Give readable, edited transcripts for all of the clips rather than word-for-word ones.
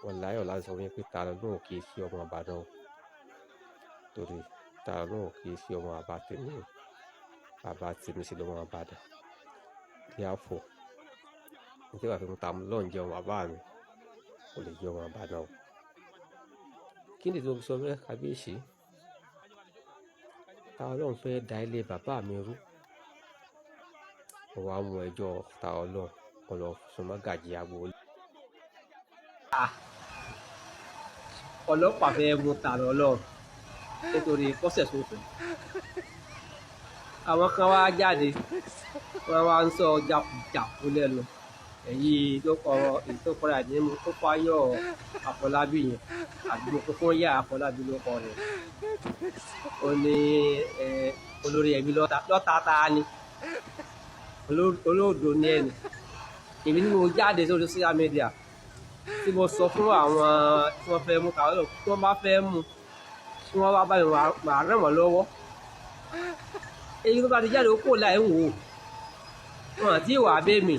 Mo láyọ̀ láti sọ fún yín pé Tani Olohun kì í ṣe ọmọ Ìbàdàn o, torí Tani Olohun kì í ṣe ọmọ bàbá tèmi o. Bàbá tèmi sì lọ́mọ Ìbàdàn. Therefore, ní tí bá fi mú Tani Olohun jẹ́ ọmọ bàbá mi, kò lè jẹ́ ọmọ Ìbàdàn o. Kí nìdí tí mo fi sọ bẹ́ẹ̀, kábíyèsí? Tani Olohun fẹ́ da ilé bàbá mi rú. Mo wá mú ẹjọ́ Tani Olohun, mo lọ sún mọ́gàjí agboolé. Ọlọ́pàá fẹ́ mú Tani Olohun nítorí kọ́sẹ̀ sófin. Àwọn kan wá jáde, wọ́n wá ń sọ jàkújàkú lẹ́nu. Èyí tó kọ, èyí tó kọra ní mo tó fáyọ̀ Àfọlábí yẹn, àbí mo kún yá Àfọlábí ló kọ rẹ̀. Ó ní olórí ẹbí lọ́ta ta ni olóòdò ní ẹni. Èmi ni mo jáde sórí social media tí mo sọ fún àwọn tí wọ́n fẹ́ mú Tani Olohun, tí wọ́n bá fẹ́ mú, tí wọ́n bá bá mi, màá ràn wọ́n lọ́wọ́. Èyí tó bá ti jáde, ó kò láì ń wò ó, wọn àti ìwà abẹ́ mi.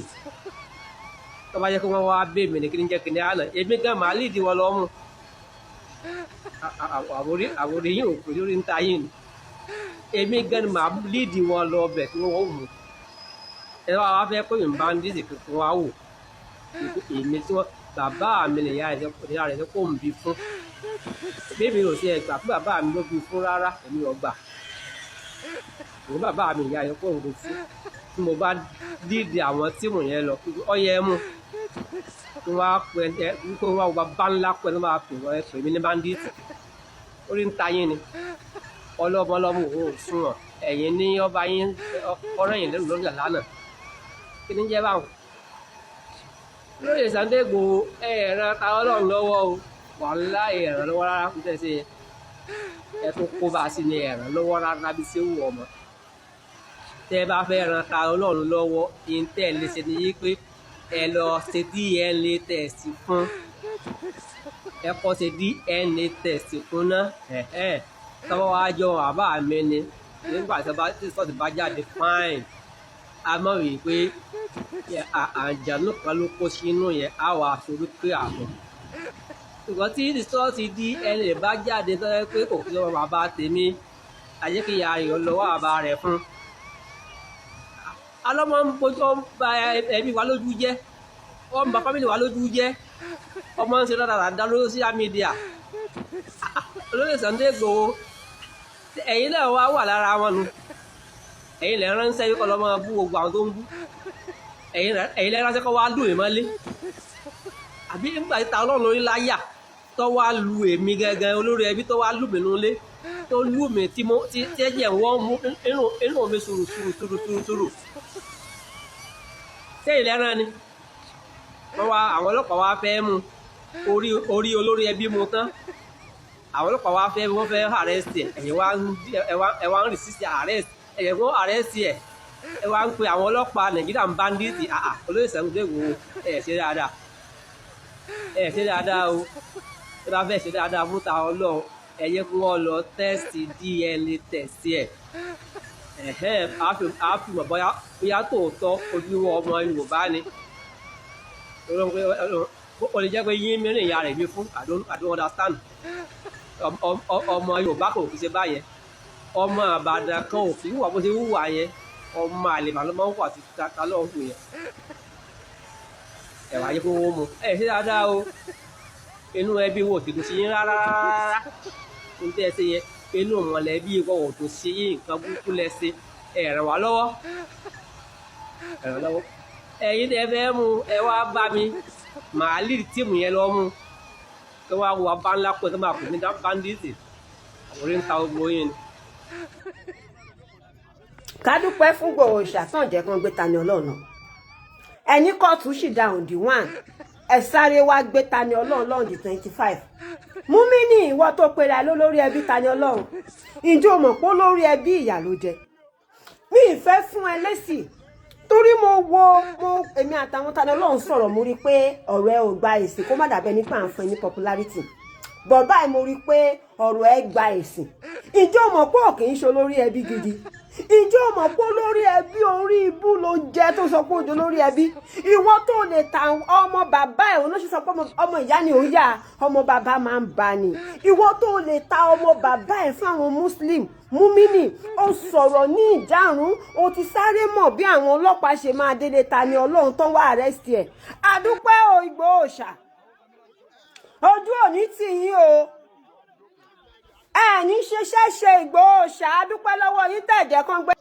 Tó bá jẹ́ kí wọ́n wá bẹ́ mi ní kí ní jẹ́ kí ní àná, èmi gan màá lídìí wọn lọ́mú. Àwòrí yìí ò pè lórí ń ta yín ni. Èmi gan ni màá lídìí wọn lọ bẹ̀ kí wọ́n mú. Ẹ wá wá fẹ́ pé mi bá ń dísì kí wọ́n á wò èmi tí wọ́n bàbá mi lè yá rẹ̀ kó ń bí fún. Bébí ò sí ẹgbà fún bàbá mi ló bí fún rárá, èmi ò gbà. Òun bàbá mi ìyá rẹ̀ kó ń bí fún. Tí mo bá dídì àwọn tíìmù yẹn lọ, ọyẹ mú kí wọ́n á pè ẹ, kí wọ́n á bá ńlá pẹ́ ló máa pè wọ́n, ẹ pè mí ní bandit. Orí ń ta yín ni ọlọ́mọlọ́mọ òun ò sún wọn. Ẹ̀yìn ní ọba yín ọ̀rẹ́ yìí lẹ́nu lórí lánàá. Kí ni jẹ́ báwọn? Lórí Sunday Igboho, ẹ ràn ta Ọlọ́run lọ́wọ́ o. Wàláhì, ẹ ràn lọ́wọ́ rárá. Kó tẹ̀ sí ẹ tún kó bá a sí ni, ẹ ràn lọ́wọ́ rárá bí ṣé wù ọmọ. Tẹ́ bá fẹ́ ràn ta Ọlọ́run lọ́wọ́, ìǹtẹ̀ lè ṣe ni yí pé ẹ lọ ṣe DNA test fún. Ẹ kọ́ ṣe DNA test fún ná. Tọ́wọ́ wá jọ bàbá mi ni nígbà tí sọ́ọ̀tì bá jáde, fine. A mọ̀ wí pé àjànú kan ló kó sínú yẹn, á wà sórí pé àbọ̀. Ṣùgbọ́n tí rìsọ́ọ̀tì DNA bá jáde tó yẹ pé kò kí lọ́wọ́ bàbá tèmi, àjẹkíyà rẹ̀ lọ́wọ́ bàbá rẹ̀ fún. Alọ́mọ ń bójú, ó ń ba ẹbí wa lójú jẹ́, ó ń ba family wa lójú jẹ́. Ọmọ ń ṣe dáadáa lórí social media. Olóyè Sunday Igboho, ẹ̀yin náà wá wà lára wọn nu. Ẹ̀yin lè ránṣẹ́ kọ́ lọ́ máa bú gbogbo àwọn tó ń bú. Ẹ̀yin lè ránṣẹ́ kọ́ wá lù mí mọ́lé. Àbí nígbà tí ta Ọlọ́run lórí láyà tó wá lu èmi gangan olórí ẹbí, tó wá lù mí nulẹ̀, tó lù mí tí mo tí ẹ̀jẹ̀ wọ́n mú inú mi sùrù sùrù sùrù sùrù sùrù. Sẹ́yìn lẹ́ràn ni wọ́n wá. Àwọn ọlọ́pàá wá fẹ́ mú orí olórí ẹbí mu tán. Àwọn ọlọ́pàá wá fẹ́, wọ́n fẹ́ arrest ẹ̀. Ẹ̀yin wá ẹ wá ń resist arrest. Ẹ̀yẹ̀ wọ́n arrest ẹ̀, ẹ wá ń pe àwọn ọlọ́pàá Nàìjíríà ń bandit. Àà, olóyè Sunday Igboho, ẹ̀ ṣe dáadáa, ẹ̀ ṣe dáadáa o. Ẹ bá fẹ́ ṣe dáadáa fún ta Ọlọ́run, ẹ yẹ kí wọ́n lọ test DNA test ẹ̀. Ẹ̀hẹ́n, á fi mọ̀ bóyá tòótọ́ ojúwọ́ ọmọ Yorùbá ni. Ó lè jẹ́ pé yín mìíràn ìyá rẹ̀ bí fún. I don't understand. Ọmọ Yorùbá kò fi ṣe báyẹn. Ọmọ Àbàdàn kan ò fi wà bó ṣe wúwà yẹn. Ọmọ àlè màá ló máa ń wà tí ta lọ́hùn fún yẹn. Ẹ̀wà yẹ kó wọ́n mu. Ẹ̀ ṣe dáadáa o. Inú ẹbí wo ti dùn sí yín rárá rárá ní tẹ́ ẹ ṣe yẹn. Inú mọ̀lẹ́bí wọn ò dùn sí yín. Nǹkan burúkú lẹ ṣe. Ẹ ràn wá lọ́wọ́, ẹ ràn lọ́wọ́. Ẹ̀yin tẹ́ fẹ́ mú, ẹ wá bá mi, màá lead team yẹn lọ mú kí wọ́n á wọ bá ńlá pé tó máa pè ní bandit. Orí ń ta gbogbo yín ni. Ká dúpẹ́ fún Ìgbòho ìṣàtàn jẹ́ kán gbé Tani Olohun náà. Ẹni kóòtù sì dá on the 1, ẹ sáré wá gbé Tani Olohun lọ́n the 25. Múmínì, ìwọ tó pera lólórí ẹbí Tani Olohun, ǹjẹ́ o mọ̀ pé olórí ẹbí ìyà ló jẹ? Mi ì fẹ́ fún ẹ lésì torí mo wo mo èmi àtàwọn Tani Olohun sọ̀rọ̀, mo rí i pé ọ̀rọ̀ ẹ ò gba èsì, kó má dàbẹ́ nípa à ń fún ẹ ní popularity bọ̀. Báyìí mo rí i pé ọ̀rọ̀ ẹ gba èsì. Ǹjẹ́ o mọ̀ pé ò kì í ṣe olórí ẹbí gidi? Ìjọ mọ̀ pé olórí ẹbí orí ibú ló jẹ́ tó sọ pé òjò lórí ẹbí. Ìwọ tó lè ta ọmọ bàbá ẹ̀, òun ló ṣe sọ pé ọmọ ìyá ni òun yá, ọmọ bàbá máa ń bá ni. Ìwọ tó lè ta ọmọ bàbá ẹ̀ fún àwọn Muslim múmínì, ó sọ̀rọ̀ ní ìjárun, ó ti sáré mọ̀ bí àwọn ọlọ́pàá ṣe máa délé Ta ni Ọlọ́run tán wá arrest ẹ̀. Àdúpẹ́ o, Ìgbòho ṣà, ojú òní tì yín o, ẹ ní ṣiṣẹ́ ṣe. Ìgbòho ṣà, àdúpẹ́ lọ́wọ́ yín tẹ̀jẹ̀ kan gbé.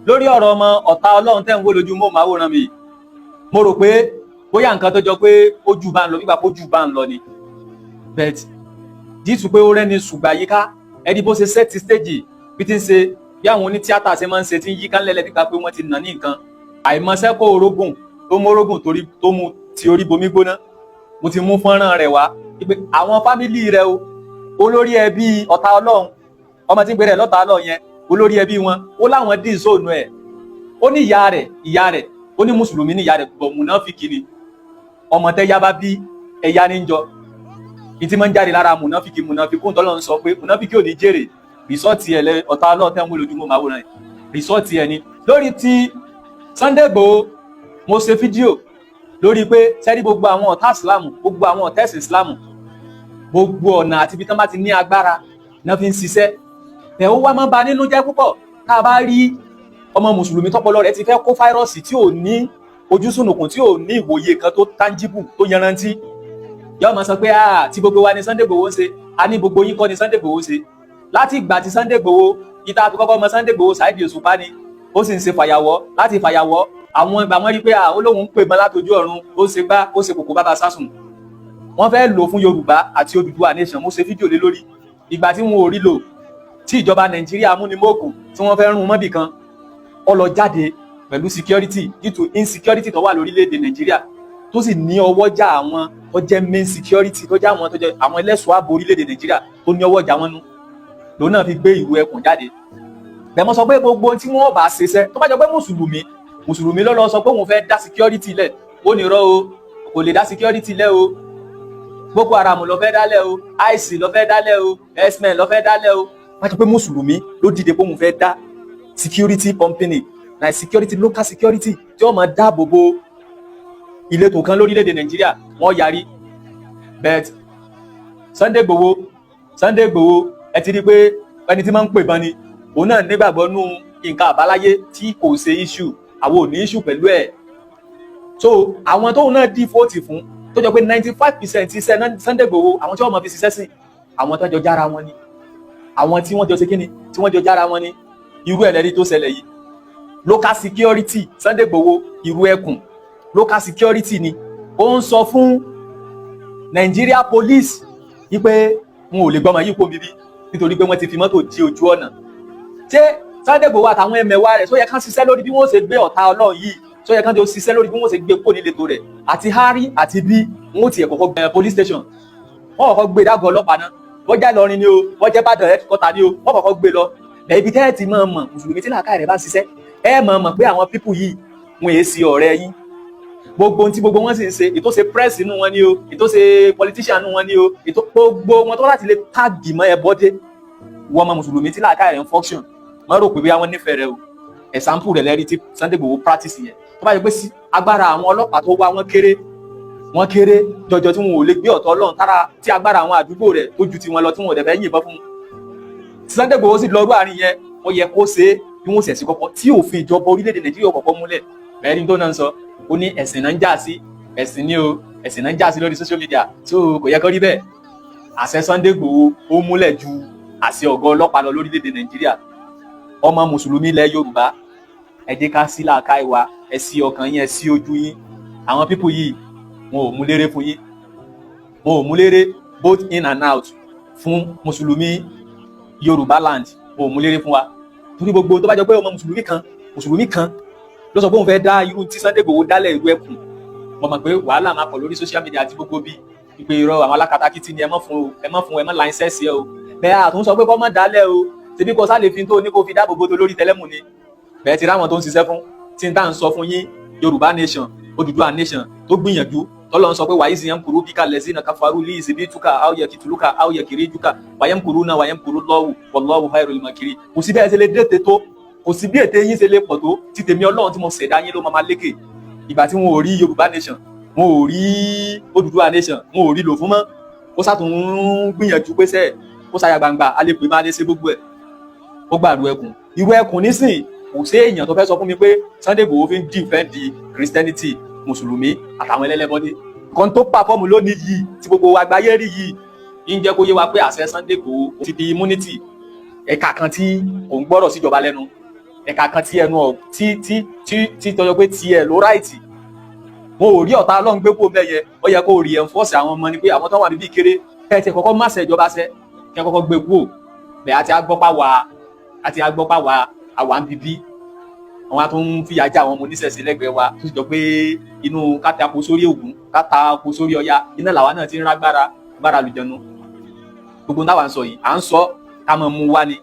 Lórí ọ̀rọ̀ ọmọ ọ̀tá Ọlọ́run tẹ́ ń wó lójú mọ́ màwòrán mi, mo rò pé bóyá nǹkan tó jọ pé ojú bá ń lọ, gbígbà pójú bá ń lọ ni, but dìtú pé ó rẹ́ni ṣùgbà yíká ẹni bó ṣe set stage, bí ti ń ṣe bí àwọn onítíátà ṣe máa ń ṣe, tí ń yíká ńlẹ̀lẹ̀ nípa pé wọ́n ti nà ní nǹkan àìmọ̀ṣẹ́ kó orógùn tó mú orógùn torí tó mú ti orí bomi gbóná. Mo ti mú fọ́nrán rẹ̀ wá pé àwọn family rẹ̀ o, olórí ẹbí ọ̀tá Ọlọ́run, ọmọ tí ń gbé rẹ̀ lọ́tà Ọlọ́run yẹn, olórí ẹbí wọn ó láwọn dín sóònù ẹ̀. Ó ní ìyá rẹ̀, ìyá rẹ̀, ó ní mùsùlùmí ní ìyá rẹ̀, bọ̀ mùnáfíkì ni. Ọmọ tẹ́yà bá bí ẹ̀yà ní jọ ìtí máa ń jáde lára mùnáfíkì. Mùnáfíkì kóńtọ́ lọ́n sọ pé mùnáfíkì ò ní jèrè. Result ẹ̀ lẹ ọ̀tá Ọlọ́run tẹ́ ń wò lójúmọ́ màwòrán ẹ̀, result ẹ̀ ni. Lórí ti Sunday Igboho, mo ṣe fídíò lórí pé sẹ́rí gbogbo àwọn ọ̀tá ìsìlámù, gbogbo àwọn ọ̀tá ẹ̀sìn ìsìlámù, gbogbo ọ̀nà àti ibi tán bá ti ní agbára náà fi ń ṣiṣẹ́ ẹ̀. Ó wá máa ń ba nínú jẹ́ púpọ̀ tá a bá rí ọmọ mùsùlùmí tọpọlọ rẹ̀ ti fẹ́ kó fáírọ́ọ̀sì, tí ò ní ojú sùnùkùn, tí ò ní ìwòye kan tó tangible, tó yanrantí, yóò máa sọ pé ah, tí gbogbo wa ni Sunday Igboho ń ṣe. A ní gbogbo yín kọ́ ni Sunday Igboho ń ṣe. Láti ìgbà tí Sunday Igboho ìta fi kọ́kọ́ mọ Sunday Igboho, Saheed Òṣùpá ni ó sì ń ṣe fàyàwọ́ láti fàyàwọ́. Àwọn ìgbà wọn rí pé ó lóun ń pè mọ́ látọjú ọ̀run, ó ṣe gbá, ó ṣe kòkó bàbá sásùn, wọ́n fẹ́ lò fún Yorùbá àti Odùduwà nation. Mo ṣe fídíò lé lórí ìgbà tí wọn ò rí lò, tí ìjọba Nàìjíríà amúnimóògùn tí wọ́n fẹ́ rún mọ́bì kan, ó lọ jáde pẹ̀lú security due to insecurity tó wà lórílẹ̀‐èdè Nàìjíríà, tó sì ní ọwọ́jà àwọn tó jẹ́ main security, tó jẹ́ àwọn tó jẹ́ àwọn ẹlẹ́ṣọ̀ọ́ ààbò orílẹ̀‐èdè Nàìjíríà, tó ní ọwọ́jà wọn nú, lòun náà fi gbé ìrù ẹkùn jáde. Bẹ́ẹ̀ mo sọ pé gbogbo tí wọ́n bá ṣiṣẹ́, tó bá jọ pé mùsùlùmí, mùsùlùmí ló lọ sọ pé òun fẹ́ dá security lẹ̀, ó ní irọ́ o, kò lè dá security lẹ̀ o. Boko Haram ló fẹ́ dálẹ̀ o, ISIS ló fẹ́ dálẹ̀ o, herdsmen ló fẹ́ dálẹ̀ o. Wọ́n jọ pé mùsùlùmí ló dìde pé òun fẹ́ dá security company, like security, local security tí wọ́n máa dáàbò bo ìletò kan lórílẹ̀‐èdè Nàìjíríà, wọ́n yarí. But Sunday Igboho, Sunday Igboho, ẹ ti rí i pé ẹni tí máa ń pè bán ni òun náà nígbàgbọ́ nú nǹkan àbáláyé tí kò ṣe issue, àwọn ò ní issue pẹ̀lú ẹ̀. So àwọn tóun náà dí fóòtì fún, tó jọ pé 95% iṣẹ́ Sunday Igboho, àwọn tí wọ́n máa fi ṣiṣẹ́ sí, àwọn tó jọ jára wọn ni, àwọn tí wọ́n jọ ṣe kíni, tí wọ́n jọ jára wọn ni. Irú ẹlẹ́rìí tó ṣẹlẹ̀ yìí, local security Sunday Igboho, irú ẹkùn local security ni ó ń sọ fún Nigeria police wípé wọn ò lè gbọ́mọ yìí kó bíbí nítorí pé wọ́n ti fi mọ́tò di ojú ọ̀nà. Ṣé Sunday Igboho àtàwọn ẹmẹ̀wà rẹ̀ só yẹ kán ṣiṣẹ́ lórí bí wọ́n ṣe gbé ọ̀tá Ọlọ́run yìí? Só yẹ kán jọ ṣiṣẹ́ lórí bí wọ́n ṣe gbé kó níletò rẹ̀ àti hari àti bí wọ́n ó tiẹ̀ kọ́kọ́ gbé police station, wọ́n kọ́kọ́ gbé dágọ̀ ọlọ́pàá náà. Wọ́n jẹ́ Ìlọrin ni o, wọ́n jẹ́ Ìbàdàn headquarter ni o, wọ́n kọ́kọ́ gbé lọ. Ibi tẹ́ ẹ ti máa mọ̀ mùsùlùmí tí làákàyè rẹ̀ bá ń ṣiṣẹ́, ẹ máa mọ̀ pé àwọn people yìí, wọn èé sí ọ̀rẹ́ yín. Gbogbo ohun tí gbogbo wọn sì ń ṣe, ètò ṣe press inú wọn ni o, ètò ṣe politician inú wọn ni o, ètò gbogbo wọn tó láti lè tag mọ́ ẹ bọ́dé wọ́n mọ mùsùlùmí tí làákàyè rẹ̀ ń function, má rò pé bí wọ́n nífẹ̀ẹ́ rẹ o. Example rẹ̀ lẹ́rí tí Sunday Igboho practice yẹn. Tó bá yẹ pé agbára àwọn ọlọ́pàá tó wá wọn kéré, wọn kéré jọjọ, tí wọn ò lè gbé ọ̀tọ̀ Ọlọ́run tára, tí agbára àwọn àdúgbò rẹ̀ tó ju tiwọn lọ, tí wọn ò dẹ̀ fẹ́ yìnbọn fún un, Sunday Igboho sì lọ́rú àárín yẹn, wọ́n yẹ kó ṣe é bí wọ́n ṣẹ̀sì kọ́kọ́ tí òfin ìjọba orílẹ̀-èdè Nàìjíríà kọ́kọ́ múlẹ̀. Bẹ́ẹ̀ ni tó náà ń sọ, ó ní ẹ̀sìn náà ń jà sí, ẹ̀sìn ní o, ẹ̀sìn náà ń jà sí lórí social media tó kò yẹ kó rí bẹ́ẹ̀. Àṣẹ Sunday Igboho ó múlẹ̀ ju àṣẹ ọ̀gá ọlọ́pàá lọ lórílẹ̀-èdè Nàìjíríà. Ọmọ mùsùlùmí ilẹ̀ Yorùbá, ẹ jẹ́ ká sí làákàyè wa, ẹ sí ọkàn yín, ẹ sí ojú yín. Àwọn people yìí, wọn ò mú léré fún yín, wọn ò mú léré both in and out fún mùsùlùmí Yorùbá land, wọn ò mú léré fún wa. Torí gbogbo tó bá jọ pé ọmọ mùsùlùmí kan, mùsùlùmí kan ló sọ pé òun fẹ́ dá irú tí Sunday Igboho dálẹ̀, irú ẹkùn, mo mọ̀ pé wàhálà máa pọ̀ lórí social media àti gbogbo bí ìpè irọ́ àwọn alákatakítí ni. Ẹ mọ̀ fún o, ẹ mọ̀ fún, ẹ mọ̀ láìsẹ̀sì ẹ o. Bẹ́ẹ̀ àtún sọ pé kọ́ mọ̀ dálẹ̀ o, ṣebí kò sá lè fi tó ní kó fi dáàbò bo tó lórí tẹlẹ́mù ni. Bẹ́ẹ̀ ti ráwọn tó ń ṣiṣẹ́ fún tí n tá ń sọ fún yín, Yorùbá nation, Odùduwà nation, tó gbìyànjú tọ́lọ́ ń sọ pé wàyí sì yẹn kúrú bí kalẹ̀ sí nàka faru lí ìsibí túkà áwòyẹ kìtìlúkà áwòyẹ kiri júkà wàyẹm kúrú náà wàyẹm kúrú lọ́wù wallahu khairul makiri. Kò sí bẹ́ẹ̀ ṣe lè dé tó, kò Kò sí bí ète yín ṣe lè pọ̀ tó, tí tèmi Ọlọ́run tí mo ṣẹ̀dá yín ló máa máa lékè. Ìgbà tí wọn ò rí Yorùbá nation, wọn ò rí Odùduwà nation, wọn ò rí lò fún mọ́, ó sàtún ń gbìyànjú pé sẹ́ẹ̀ ó ṣàyà gbangba, a lè pè máa lè ṣe gbogbo ẹ̀. Ó gbàdúrà ẹkùn irú ẹkùn nísìn. Kò sí èèyàn tó fẹ́ sọ fún mi pé Sunday Igboho fi ń defend Christianity, mùsùlùmí àtàwọn ẹlẹ́lẹ́bọ́dé kan tó pàfọ́ọ̀mù lónìí yìí tí gbogbo àgbáyé rí yìí ń jẹ́ kó yé wa pé àṣẹ Sunday Igboho ti di immunity. Ẹ̀ka kan tí kò ń gbọ́rọ̀ síjọba lẹ́nu, ẹ̀ka kan tí ẹnu ọ̀ tí tí tí tí tọjọ́ pé tiẹ̀ ló right. Wọn ò rí ọ̀tá Ọlọ́run gbé kó bẹ́ẹ̀ yẹ. Ó yẹ kó reinforce àwọn ọmọ ni pé àwọn tó wà níbí kéré kẹ́ ẹ ti kọ́kọ́ má ṣe ìjọba ṣẹ kẹ́ kọ́kọ́ gbé kúò bẹ́ẹ̀. Àti agbọ́pá wa àwa ń bíbí àwọn tó ń fìyà já àwọn ọmọ oníṣẹ̀ṣe lẹ́gbẹ̀ẹ́ wa, tó sì jọ pé inú káta ko sórí Ògún, káta ko sórí Ọya, iná làwa náà ti ń rágbára gbára lùjẹnu. Gbogbo táwa ń sọ yìí, à ń sọ ká máa mú wá ni,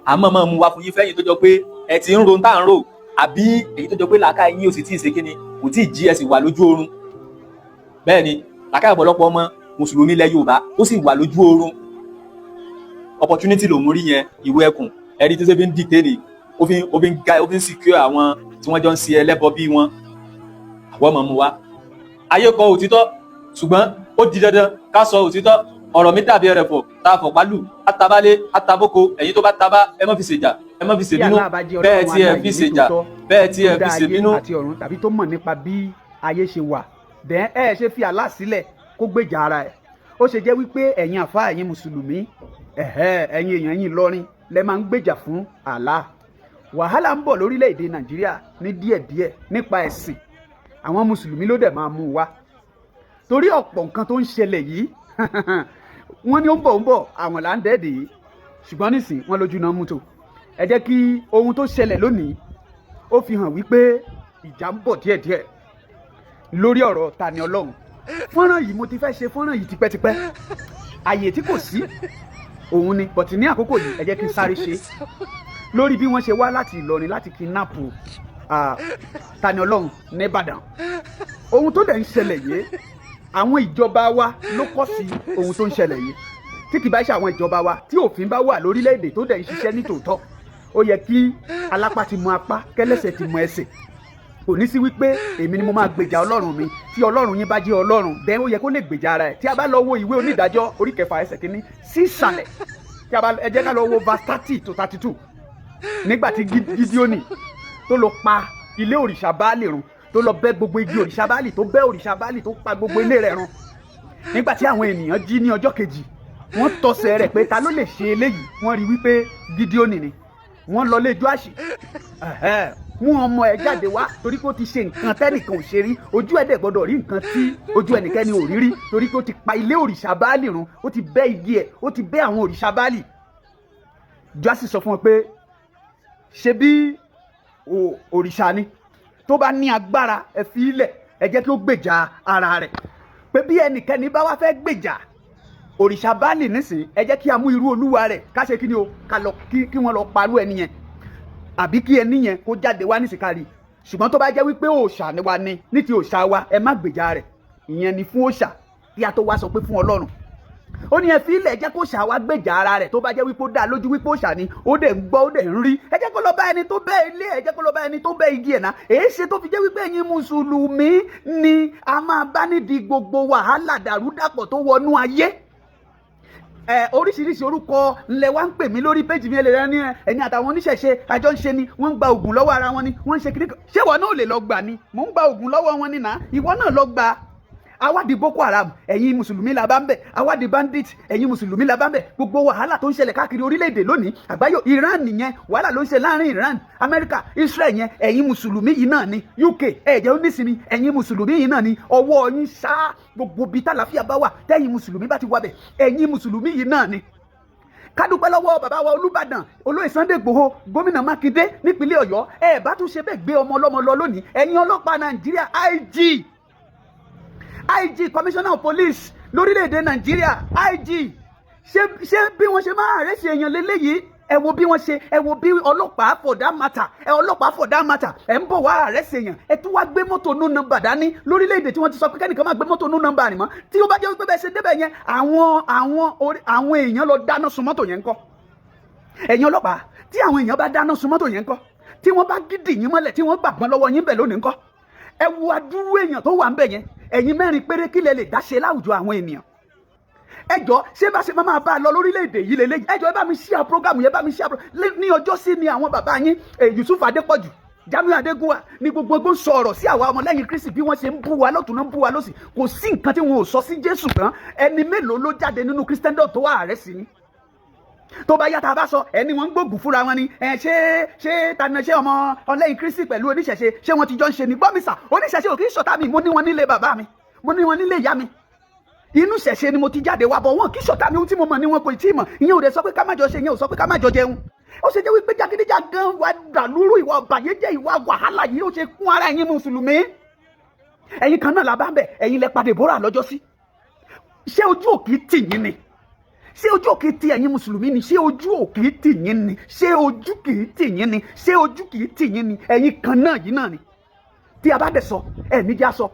à ń máa mú wá fún yín fẹ́yìn tó jọ pé ẹ ti ń ro tá à ń rò, àbí èyí tó jọ pé làákà yín ò sì tí ì ṣe kíni, kò tí ì jí, ẹ sì wà lójú oorun. Bẹ́ẹ̀ ni làákà ọ̀pọ̀lọpọ̀ ọmọ mùsùlùmí ilẹ̀ Yorùbá ó sì wà lójú oorun. Opportunity lòún rí yẹn. Ìwé ẹkùn ẹni tó ṣe fi ń dìtẹ́ ni ó fi ń ga, ó fi ń secure àwọn tí wọ́n jọ ń ṣe ẹlẹ́bọ bí wọn. Àwọn ọmọ mu wa ayé kọ òtítọ́, ṣùgbọ́n ó di dandan ká sọ òtítọ́. Ọ̀rọ̀ mi dàbí ẹrẹ̀fọ̀ tá a fọ̀ pálù àtàbálé àtàbókò. Ẹ̀yin tó bá tabá, ẹ má fi ṣèjà, ẹ má fi ṣèbínú. Bẹ́ẹ̀ tí ẹ fi ṣèjà, bẹ́ẹ̀ tí ẹ fi ṣèbínú. Àti ọ̀run tàbí tó mọ̀ nípa bí ayé ṣe wà dẹ́n, ẹ ṣe fi Allah sílẹ̀ kó gbèjà ara ẹ̀. Ó ṣe jẹ́ wípé ẹ̀yin àfa, ẹ̀yin mùsùlùmí, ẹ̀hẹ́, ẹ̀yin èèyàn yín lọ́rin lẹ máa ń gbèjà fún Allah. Wàhálà ń bọ̀ lórílẹ̀‐èdè Nàìjíríà ní díẹ̀díẹ̀ nípa ẹ̀sìn. Àwọn mùsùlùmí ló dẹ̀ máa mú un wá, torí ọ̀pọ̀ nǹkan tó ń ṣẹlẹ̀ yìí, wọ́n ní ó ń bọ̀, ń bọ̀, àwọn là ń dẹ́ẹ̀dẹ̀ yìí. Ṣùgbọ́n nísìn wọ́n lójú náà mú tó. Ẹ jẹ́ kí ohun tó ṣẹlẹ̀ lónìí ó fi hàn wípé ìjà ń bọ̀ díẹ̀díẹ̀ lórí ọ̀rọ̀ Tani Olohun. Fọ́nrán yìí, mo ti fẹ́ ṣe fọ́nrán yìí tipẹ́tipẹ́, àyè tí kò sí òun ni bọ̀tí ní àkókò yìí, ẹ jẹ́ kí n sáré ṣe lórí bí wọ́n ṣe wá láti Ìlọrin láti kidnap Tani Olohun nìbàdàn. Ohun tó dẹ̀ ń ṣẹlẹ̀ yìí, àwọn ìjọba wa ló kọ́ sí ohun tó ń ṣẹlẹ̀ yìí. Tí kì bá ṣe àwọn ìjọba wa, tí òfin bá wà lórílẹ̀‐èdè tó dẹ̀ ń ṣiṣẹ́ ní tòótọ́, ó yẹ kí alápá ti mọ apá, kẹlẹ́sẹ̀ ti mọ ẹsẹ̀. Kò ní sí wípé èmi ni mo máa gbèjà Ọlọ́run mi. Tí Ọlọ́run yín bá jẹ́ Ọlọ́run, then ó yẹ kó lè gbèjà ara ẹ̀. Tí a bá lọ wo ìwé Onídàájọ́ orí 6 ẹsẹ̀ 1 sí ìsàlẹ̀, tí a bá, ẹ jẹ́ ká lọ wo verse 30 to 32, nígbà tí Gídíónì tó lọ pa ilé òrìṣà Báálì run, tó lọ bẹ́ gbogbo igi òrìṣà Báálì, tó bẹ́ òrìṣà Báálì, tó pa gbogbo ilé rẹ̀ run, nígbà tí àwọn ènìyàn jí ní ọjọ́ kejì, wọ́n tọsẹ̀ rẹ̀ pé ta ló lè ṣe eléyìí. Wọ́n rí wípé Gídíónì ni. Wọ́n lọ lé Jóàṣì, mú ọmọ ẹ jáde wá, torí pé ó ti ṣe nǹkan tẹ́nìkan ò ṣe rí. Ojú ẹ̀ dẹ̀ gbọ́dọ̀ rí nǹkan tí ojú ẹnikẹ́ni ò rí rí, torí pé ó ti pa ilé òrìṣà Báálì run, ó ti bẹ́ igi ẹ̀, ó ti bẹ́ àwọn òrìṣà Báálì. Jóàṣì sọ fún wọn pé ṣe bí òrìṣà ni, tó bá ní agbára, ẹ fi ilẹ̀, ẹ jẹ́ kí ó gbèjà ara rẹ̀. Pé bí ẹnikẹ́ni bá wá fẹ́ gbèjà òrìṣà Báálì nísìn, ẹ jẹ́ kí a mú irú olúwa rẹ̀, ká ṣe kí ni o, ká lọ kí wọ́n lọ parú ẹni yẹn, àbí kí ẹni yẹn kó jáde wá nísìkárì. Ṣùgbọ́n tó bá jẹ́ wípé òòṣà ni wa ni, ní ti òòṣà wa, ẹ má gbèjà rẹ̀. Ìyẹn ni fún òòṣà, kí a tó wá sọ pé fún Ọlọ́run. Ó ní ẹ fi ilẹ̀, jẹ́ kó ṣà wá gbèjà ara rẹ̀. Tó bá jẹ́ wípé ó dá lójú wípé òòṣà ni, ó dẹ̀ ń gbọ́, ó dẹ̀ ń rí, ẹ jẹ́ kó lọ bá ẹni tó bẹ́ ilé, ẹ jẹ́ kó lọ bá ẹni tó bẹ́ igi ẹ̀ náà. Èé ṣe tó fi jẹ́ wípé ẹ̀yin mùsùlùmí ni a máa bá nídìí gbogbo wàhálà dàrúdàpọ̀ tó wọnú ayé? Ẹ oríṣiríṣi orúkọ ńlẹ wá ń pè mí lórí péjì mi. Ẹlẹ́rìí ní ẹni àtàwọn oníṣẹ̀ṣe àjọ ń ṣe ni, wọ́n ń gba ògùn lọ́wọ́ ara wọn ni, wọ́n ń ṣe kíní. Ṣé ìwọ náà ò lè lọ gbà ni? Mò ń gba ògùn lọ́wọ́ wọn ni nà. Ìwọ náà lọ gbà. Awádìí Boko Haram, ẹ̀yin mùsùlùmí la bá ń bẹ̀. Awádìí bandit, ẹ̀yin mùsùlùmí la bá ń bẹ̀. Gbogbo wàhálà tó ń ṣẹlẹ̀ káàkiri orílẹ̀-èdè lónìí àgbáyé, Iran nìyẹn, wàhálà ló ń ṣe láàrin Iran, Amẹ́ríkà, Israel yẹn, ẹ̀yin mùsùlùmí yìí náà ni. UK ẹ̀jẹ̀ ó nísìnyí, ẹ̀yin mùsùlùmí yìí náà ni. Ọwọ́ yín ṣá, gbogbo bíi tàlàfíà bá wà, tẹ́yin mùsùlùmí bá ti wà bẹ̀, ẹ̀yin mùsùlùmí yìí náà ni. Kádúpẹ́ lọ́wọ́ bàbá wa Olúbàdàn, olóyè Sunday Igboho, gómìnà Mákindé nípínlẹ̀ Ọ̀yọ́. Ẹ bá tún ṣe bẹ́ẹ̀ gbé ọmọ ọlọ́mọ lọ lónìí. Ẹ̀yin ọlọ́pàá Nàìjíríà, IG, commissioner of police lórílẹ̀‐èdè Nàìjíríà, IG, ṣé bí wọ́n ṣe máa arrest èèyàn lélẹ́yìí? Ẹ wo bí wọ́n ṣe, ẹ wo bí ọlọ́pàá, for that matter, ẹ ọlọ́pàá, for that matter, ẹ ń bọ̀ wá arrest èèyàn, ẹ tún wá gbé mọ́tò no number dání lórílẹ̀‐èdè tí wọ́n ti sọ pé kẹ́nìkan máa gbé mọ́tò no number rìn mọ́. Tí ó bá jẹ́ wípé bẹ́ẹ̀ ṣe débẹ̀ yẹn, àwọn èèyàn lọ dáná sun mọ́tò yẹn ńkọ́? Ẹ̀yin ọlọ́pàá, tí àwọn èèyàn bá dáná sun mọ́tò yẹn ńkọ́? Tí wọ́n bá gidi yín mọ́lẹ̀, tí wọ́n gbàgbọ́n lọ́wọ́ yín bẹ̀ lónìí ńkọ́? Ẹ wo adúrú èèyàn tó wà ń bẹ̀ yẹn. Ẹ̀yin mẹ́rin péré, kí lẹ lè dá ṣe láwùjọ àwọn ènìyàn? Ẹ jọ, ṣé bá ṣe máa bá a lọ lórílẹ̀‐èdè yìí lélẹ́yìí? Ẹ jọ, ẹ bá mi share program yẹn, bá mi share. Ní ọjọ́ sí ni àwọn bàbá yín, Yusuf Adépọ̀jù, Jamiu Adégúnwà ní gbogbo ń sọ ọ̀rọ̀ sí àwa ọmọlẹ́yìn Kristi, bí wọ́n ṣe ń bú wa lọ́tùn náà, ń bú wa lọ́sì. Kò sí nǹkan tí wọn ò sọ sí Jésù tán. Ẹni mélòó ló jáde nínú Christendom tó wà ààrẹ sí ni? Tó bá yá, tá a bá sọ ẹni wọn ń gbógun fúnra wọn ni. Ẹ ṣé tani ṣé ọmọ ọlẹ́yìn Kristi pẹ̀lú oníṣẹ̀ṣe, ṣé wọ́n ti jọ ń ṣe ní gbọ́mísà? Oníṣẹ̀ṣe ò kì í ṣọ̀tá mi. Mo ní wọn nílé bàbá mi, mo ní wọn nílé ìyá mi. Inú ṣẹ̀ṣe ni mo ti jáde wá bọ̀. Wọn kì í ṣọ̀tá mi. Ohun tí mo mọ̀ ni wọn kò tí ì mọ̀. Ìyẹn ò dẹ̀ sọ pé ká má jọ ṣe, ìyẹn ò sọ pé ká má jọ jẹun. Ó ṣe jẹ́ wípé jàgídíjàgan wà dàlúrú, ìwà ọ̀bàyéjẹ́, ìwà wàhálà yìí, ó ṣe kún ara ẹ̀yin mùsùlùmí? Ẹ̀yin kan náà la bá ń bẹ̀. Ẹ̀yin lẹ padà Deborah lọ́jọ́ sí. Ṣé ojú òkì tì yín ni? Ṣé ojú òkì tì ẹ̀yin mùsùlùmí ni? Ṣé ojú òkì tì yín ni? Ṣé ojú kì í tì yín ni? Ṣé ojú kì í tì yín ni? Ẹ̀yin kan náà yìí náà ni. Tí a bá dẹ̀ sọ, ẹ̀ níjà sọ,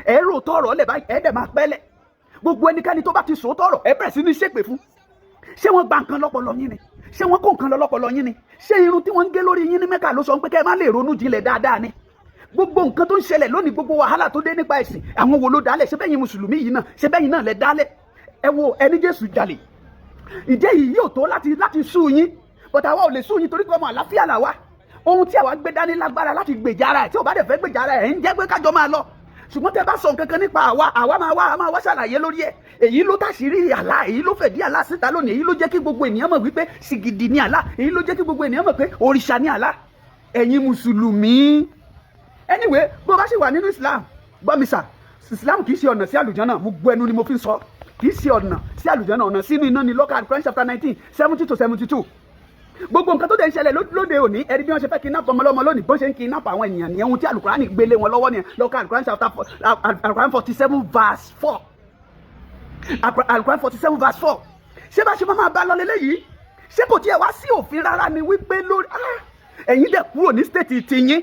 ẹ̀ rò tọrọ lẹ̀ báyìí, ẹ̀ dẹ̀ máa pẹ́lẹ̀. Gbogbo ẹnikẹ́ni tó bá ti sòótọ́ ọ̀rọ̀, ẹ bẹ̀rẹ̀ sí ní ṣépè fún. Ṣé wọ́n gba nǹkan lọ́pọlọ yín ni? Ṣé wọ́n kó nǹkan lọ lọ́pọlọ yín ni? Ṣé irun tí wọ́n ń gé lórí yín ní Mẹ́kà ló sọ pé kẹ́ ẹ má lè ronú jinlẹ̀ dáadáa ni? Gbogbo nǹkan tó ń ṣẹlẹ̀ lónìí, gbogbo wàhálà tó dé nípa ẹ̀sìn, àwọn wo ló dálẹ̀? Ṣé bẹ́yìn mùsùlùmí yìí náà, ṣé bẹ́yìn náà lẹ dálẹ̀? Ẹ wo ẹni Jésù jalè. Ìjẹ́ yìí yóò tó láti sú yín, but àwa ò lè sú yín, torí pé ọmọ àlàáfíà là wá. Ohun tí àwa gbé dání lágbára láti gbèjà ara ẹ̀. Tí ò bá dẹ̀ fẹ́ gbèjà ara ẹ̀, ń jẹ́ pé kájọ máa lọ. Ṣùgbọ́n tẹ́ bá sọ nǹkan kan nípa àwa, àwa máa wá, a máa wá ṣàlàyé lórí ẹ̀. Èyí ló táṣìírí àlá, èyí ló fẹ̀dí àlá síta lónìí, èyí ló jẹ́ kí gbogbo ènìyàn mọ̀ wípé sìgìdì ni àlá, èyí ló jẹ́ kí gbogbo ènìyàn mọ̀ pé òrìṣà ni àlá. Ẹ̀yin mùsùlùmí, anyway, bó bá ṣe wà nínú Islam, gbọ́ mi sà, Islam kì í ṣe ọ̀nà sí àlùjánnà. Mo gbọ́ ẹnu ni mo fi ń sọ, kì í ṣe ọ̀nà sí àlùjánnà, ọ̀nà sínú iná ni. Lọ́kà Quran chapter 19, 70 to 72. Gbogbo nǹkan tó dẹ̀ ń ṣẹlẹ̀ lóde òní, ẹ̀rí bí wọ́n ṣe fẹ́ kidnap ọmọlọ́mọ lónìí, bó ṣe ń kidnap àwọn ènìyàn nìyẹn. Ohun tí Alukurani gbélé wọn lọ́wọ́ nìyẹn. Lọ́kà Alukurani chapter 4, Alukurani 47 verse 4, Alukurani 47 verse 4. Ṣé bá ṣe máa bá lọ lélẹ́yìí? Ṣé kò tiẹ̀ wá sí òfin rárá ni wípé lórí ẹ̀yin dẹ̀ kúrò ní state tiyín,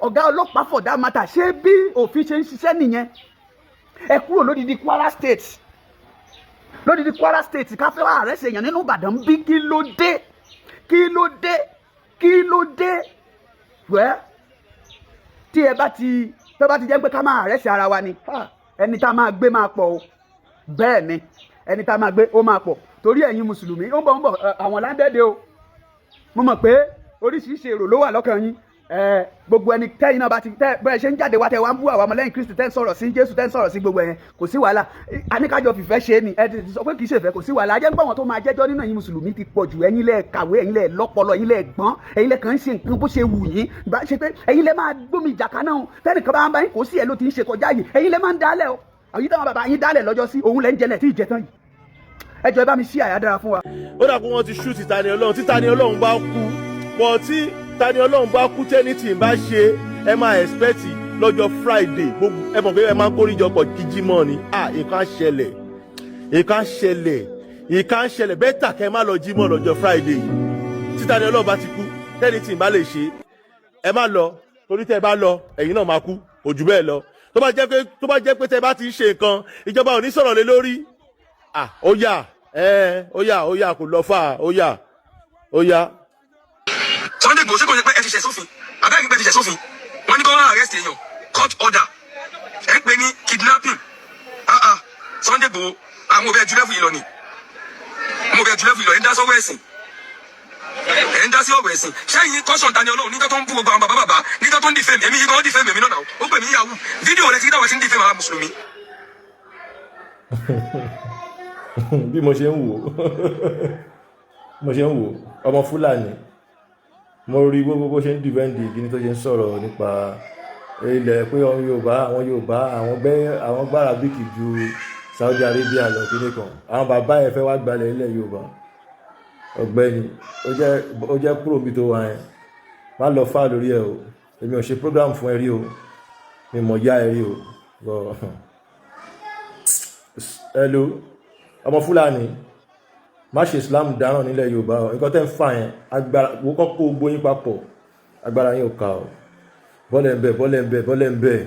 ọ̀gá ọlọ́pàá for that matter, ṣé bí òfin ṣe ń ṣiṣẹ́ nìyẹn? Ẹ kúrò lódìdí Kwara State, lódìdí Kwara State, ká fẹ́ wá arrest èèyàn nínú Ìbàdàn bí. Kí ló dé? Kí ló dé? Kí ló dé? Wẹ́ tí ẹ bá ti tó bá ti jẹ́ pé ká máa arrest ara wa ni, ẹni tá a máa gbé máa pọ̀ o. Bẹ́ẹ̀ ni, ẹni tá a máa gbé ó máa pọ̀, torí ẹ̀yin mùsùlùmí, ó ń bọ̀, ń bọ̀ àwọn láńdẹ́dẹ́ o. Mo mọ̀ pé oríṣiríṣi èrò ló wà lọ́kàn yín. Gbogbo ẹni tẹ́yìn náà bá ti tẹ́ bẹ́ẹ̀ ṣe ń jáde wá, tẹ́ wá ń bú àwọn ọmọlẹ́yìn Kristi, tẹ́ ń sọ̀rọ̀ sí Jésù, tẹ́ ń sọ̀rọ̀ sí gbogbo ẹ̀yẹn, kò sí wàhálà. Àníkájọ fìfẹ́ ṣe é ni. Ẹ ti sọ pé kì í ṣèfẹ́, kò sí wàhálà. Ajẹ́ ń gbọ́ wọn tó máa jẹ́jọ́ nínú ẹ̀yin mùsùlùmí ti pọ̀ jù. Ẹ̀yin lẹ kàwé, ẹ̀yin lẹ lọ́pọlọ, ẹ̀yin lẹ gbọ́n, ẹ̀yin lẹ kàn ń ṣe nǹkan bó ṣe wù yín. Bá ṣe pé ẹ̀yin lẹ máa gbómi ìjà kaná o. Tẹ́nìkan bá ń bá yín kò sí ẹ̀ ló ti ń ṣe kọjá yìí. Ẹ̀yin lẹ máa ń dálẹ̀ o. Àyí táwọn bàbá yín dálẹ̀ lọ́jọ́ sí, òun lẹ́ ń jẹlẹ̀ tí ì jẹ tán yìí. Ẹ jọ̀ọ́, ẹ bá mi ṣí àyà dára fún wa. Ó dà pé wọ́n ti ṣú ti Tani Olohun. Tí Tani Olohun bá kú pọ̀, tí Tani Olohun bá kú, tẹ́ni tí ń bá ṣe, ẹ máa expect lọ́jọ́ Friday. Gbogbo ẹ mọ̀ pé ẹ máa ń kórìjọpọ̀ jíjímọ̀ ni. Ah, nǹkan á ṣẹlẹ̀, nǹkan á ṣẹlẹ̀, nǹkan á ṣẹlẹ̀. Better kẹ́ ẹ má lọ jímọ̀ lọ́jọ́ Friday yìí. Tí Tani Olohun bá ti kú, tẹ́ni tí ń bá lè ṣe, ẹ má lọ, torí tẹ́ ẹ bá lọ, ẹ̀yin náà máa kú. Kò jù bẹ́ẹ̀ lọ. Tó bá jẹ́ pé tẹ́ ẹ bá ti ń ṣe nǹkan, ìjọba ò ní sọ̀rọ̀ lé lórí. Ah, ó yá ẹ, ó yá, ó yá, kò lọ fà, ó yá, ó yá. Sunday Igboho, ṣé kò ṣe pé ẹ ti ṣẹ̀ sófin? Abẹ́rẹ́ pé ẹ ti ṣẹ̀ sófin. Wọ́n ní kó wọ́n arrest èèyàn, court order, ẹ̀ ń pè ní kidnapping. Ah ah, Sunday Igboho, àwọn òbí ẹ ju level yìí lọ ni. Àwọn òbí ẹ ju level yìí lọ. Ẹ̀ ń dá sọ́wọ́ ẹ̀sìn, ẹ̀ ń dá sí ọ̀rọ̀ ẹ̀sìn. Ṣẹ́yìn caution Tani Olohun níjọ́ tó ń bú gbogbo àwọn bàbá bàbá, níjọ́ tó ń defame èmi yìí gan, defame èmi náà. Ó pè mí yahoo. Fídíò rẹ̀ ti dáwọ̀ sí ń defame àwọn mùsùlùmí. Bí mo ṣe ń wò, mo ṣe ń wò ọmọ Fúlàní, mo rí gbogbo bó ṣe ń defend kíní, tó ṣe ń sọ̀rọ̀ nípa ilẹ̀ pé àwọn Yorùbá, àwọn Yorùbá, àwọn gbẹ́, àwọn gbára bíkì ju Saudi Arabia lọ, kíní kan, àwọn bàbá ẹ̀ fẹ́ wá gbalẹ̀ ilẹ̀ Yorùbá. Ọ̀gbẹ́ni, ó jẹ́ kúrò níbi tó wà yẹn. Má lọ fà lórí ẹ o. Èmi ò ṣe program fún ẹ rí o, mi mọ̀ yá ẹ rí o. But hello, ọmọ Fúlàní, má ṣe Islam dáràn nílẹ̀ Yorùbá o. Nǹkan tẹ́ ń fà yẹn, agbára wo kọ́ kó gbogbo yín papọ̀, agbára yín ò ká o. Bọ́lẹ̀ ń bẹ̀, bọ́lẹ̀ ń bẹ̀, bọ́lẹ̀ ń bẹ̀.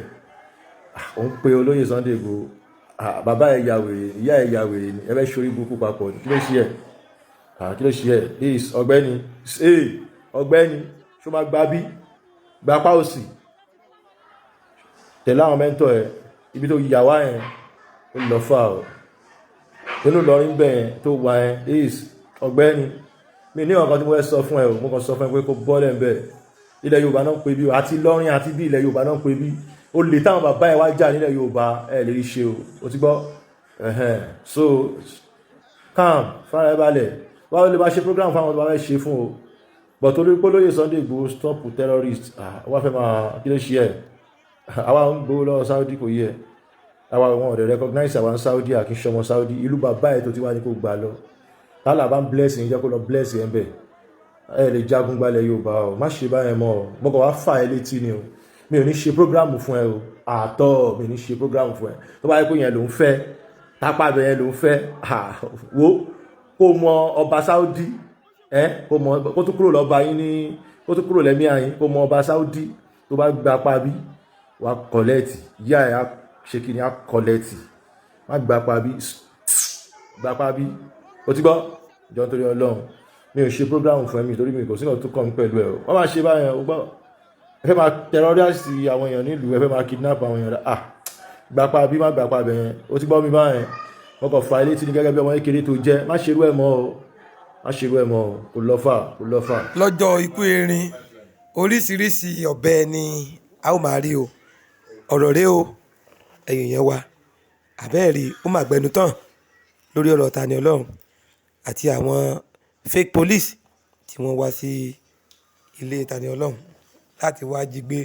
Ó ń pe olóyè Sunday Igboho. Bàbá ẹ̀ ya wèrè, ìyá ẹ̀ ya wèrè ni. Ẹ fẹ́ ṣorí burúkú papọ̀ ni. Kí ló ṣe ẹ̀? Kí ló ṣe ẹ̀? Ọ̀gbẹ́ni, ọ̀gbẹ́ni. Ṣó máa gba bí gba apá òsì tẹ̀lé àwọn mentor ẹ̀? Ibi tó yà wá yẹn, ó lọ fà o. Nínú Ìlọrin bẹ́ẹ̀ yẹn tó wà yẹn is ọ̀gbẹ́ni mi ní ọ̀kan tí mo fẹ́ sọ fún ẹ o. Mo kàn sọ fún ẹ pé kó bọ́lẹ̀ ń bẹ̀. Ilẹ̀ Yorùbá náà ń pè bí o, àti Ìlọrin àti bí ilẹ̀ Yorùbá náà ń pè bí. O lè táwọn bàbá ẹ wá jà nílẹ̀ Yorùbá, ẹ lè rí ṣe o. O ti gbọ́? Ẹ̀hẹ́n. So calm, fara ẹ balẹ̀. Wá lè bá ṣe program fáwọn tó bá fẹ́ ṣe fún o, but torí pé lóye Sunday Igboho stop terrorist, ah, wá fẹ́ máa kí ló ṣe ẹ̀? Àwa ń gbowó lọ́wọ́ Saudi, kò yẹ àwa. Wọn ò dẹ̀ recognize àwa ń Saudi, àkí sọmọ Saudi. Ìlú bàbá ẹ̀ tó ti wá ní kó gbà lọ. Tálà bá ń bless yín, jẹ́ kó lọ bless ẹ̀ ń bẹ̀. Ẹ lè jagun gbalẹ̀ Yorùbá o. Má ṣe báyẹn mọ́ o. Mo kàn wá fà ẹ́ létí ni o. Mi ò ní ṣe program fún ẹ o àtọ́. Mi ò ní ṣe program fún ẹ. Tó bá yẹ kó yẹn ló ń fẹ́, tápá bẹ yẹn ló ń fẹ́, wo kó mọ ọba Saudi ẹ, kó mọ kó tó kúrò lọ́ba yín ní, kó tó kúrò lẹ́mí àyín, kó mọ ọba Saudi. Tó bá gba apá bí, wàá collect ìyá ẹ̀ á ṣe kí ni, á collect. Má gba apá bí, gba apá bí. O ti gbọ́? Jọ, nítorí Ọlọ́run, mi ò ṣe program fún ẹ̀mí torí mi kò sí nǹkan tó kàn mí pẹ̀lú ẹ̀ o. Wọ́n máa ṣe báyẹn o. Gbọ́, ẹ fẹ́ máa terrorize àwọn èèyàn nílùú, ẹ fẹ́ máa kidnap àwọn èèyàn. Ah, gbapá bí, má gbapá bẹ̀yẹn. O ti gbọ́ mi báyẹn? Wọ́n kàn fa ilé tí ní gẹ́gẹ́ bí ọmọ kékeré tó jẹ́. Má ṣerú ẹ̀ mọ́ o, má ṣerú ẹ̀ mọ́ o. Kò lọ fà, kò lọ fà. Lọ́jọ́ ikú erin, oríṣiríṣi ọ̀bẹ ni a ó máa rí o. Ọ̀rọ̀ rẹ o, ẹ̀yìn yẹn wa àbẹ́ẹ̀rí, ó mà gbẹnu tán lórí ọ̀rọ̀ Tani Olohun àti àwọn fake police tí wọ́n wá sí ilé Tani Olohun láti wá jí gbé.